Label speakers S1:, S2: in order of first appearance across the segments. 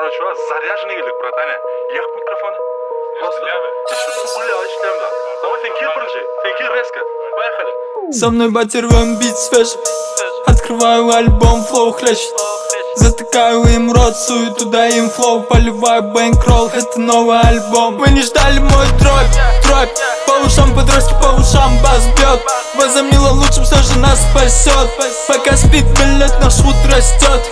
S1: Короче, заряженный geldik, brat, ana. Ýak mikrofony.
S2: Eşidilýärmi?
S1: Gül ýaly eşidýän zat. Давай sen gir birinji. Sen gir резко. Поехали.
S3: Со мной батя рвем бит свеж. Открываю альбом, flow хлещет. Затыкаю им рот, сую туда им flow. Поливаю bankroll, это новый альбом. Вы не ждали мой дробь, дробь. По ушам подростки, по ушам бас бьет. Возомнила лучшим, все же нас спасет. Пока спит, блять, наш худ растет.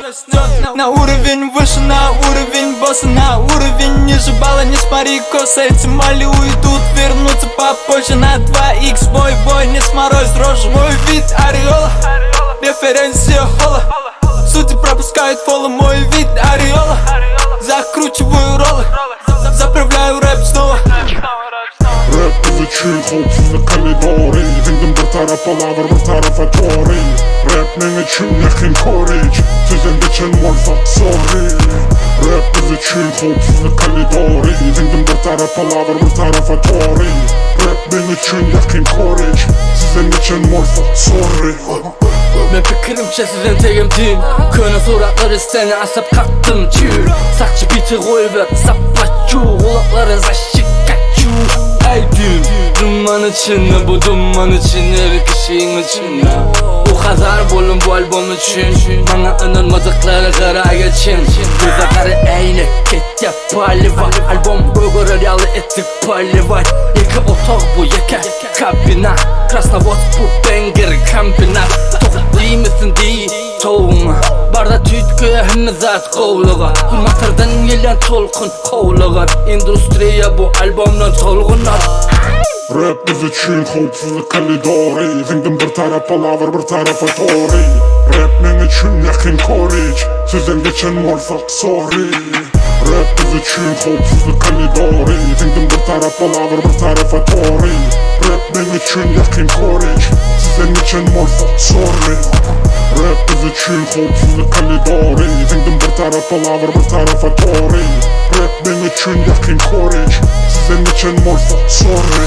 S3: На уровень выше, на уровень босса. На уровень ниже балла, не смотри косо. Эти мали уйдут, вернутся попозже. На 2х мой бой, не сморозь рожу. Мой вид ореола, референция хола. Судьи пропускают фолы, мой вид ореола. Закручиваю роллы, заправляю рэп снова.
S4: Rap biz üçin howpsuzlyk koridory. Zyňdym bir tarapa labyr, bir tarapa tory. Rap meň üçin ýakyn koreç. Sizden geçen bolsak sorry. Rap biz üçin howpsuzlyk koridory. Zyňdym bir tarapa labyr, bir tarapa tory. Rap meň üçin ýakyn koreç. Sizden geçen bolsak sorry.
S5: Men pikirimçe sizden tegim tin. Köne suratlary seni asyp kakdym çüýr. Sakçy biti goýber sappaçu. Gulaklary zaşşikaçu. Aý dün Duman içinde bu duman içinde her kişiň içinde. O kadar bolum bu albom üçin. Maňa ynanmadyklary gara geçin. Göze gara äýnek ketýä paliwa. Albom gögerer ýaly etdik poliwat. Ýeke otag bu ýeke kabina. Krasnovodsk bu banger kombinat. Tok diýmesin diý towuňa. Barda tüýtgä hemme zat gowluga. Günbatardan gelýän tolkun howlugar. Industriýa bu albomdan tolgunar.
S4: Rap biz üçin howpsuzlyk koridory. Zyňdym bir tarapa labyr, bir tarapa tory. Rap meň üçin ýakyn koreç. Sizden geçen bolsak sorry. Rap biz üçin howpsuzlyk koridory. Zyňdym bir tarapa labyr, bir tarapa tory. Rap meň üçin ýakyn koreç. Sizden geçen bolsak sorry. Rap biz üçin howpsuzlyk koridory. Zyňdym bir tarapa labyr, bir tarapa tory. Rap meň üçin ýakyn koreç. Sizden geçen bolsak sorry.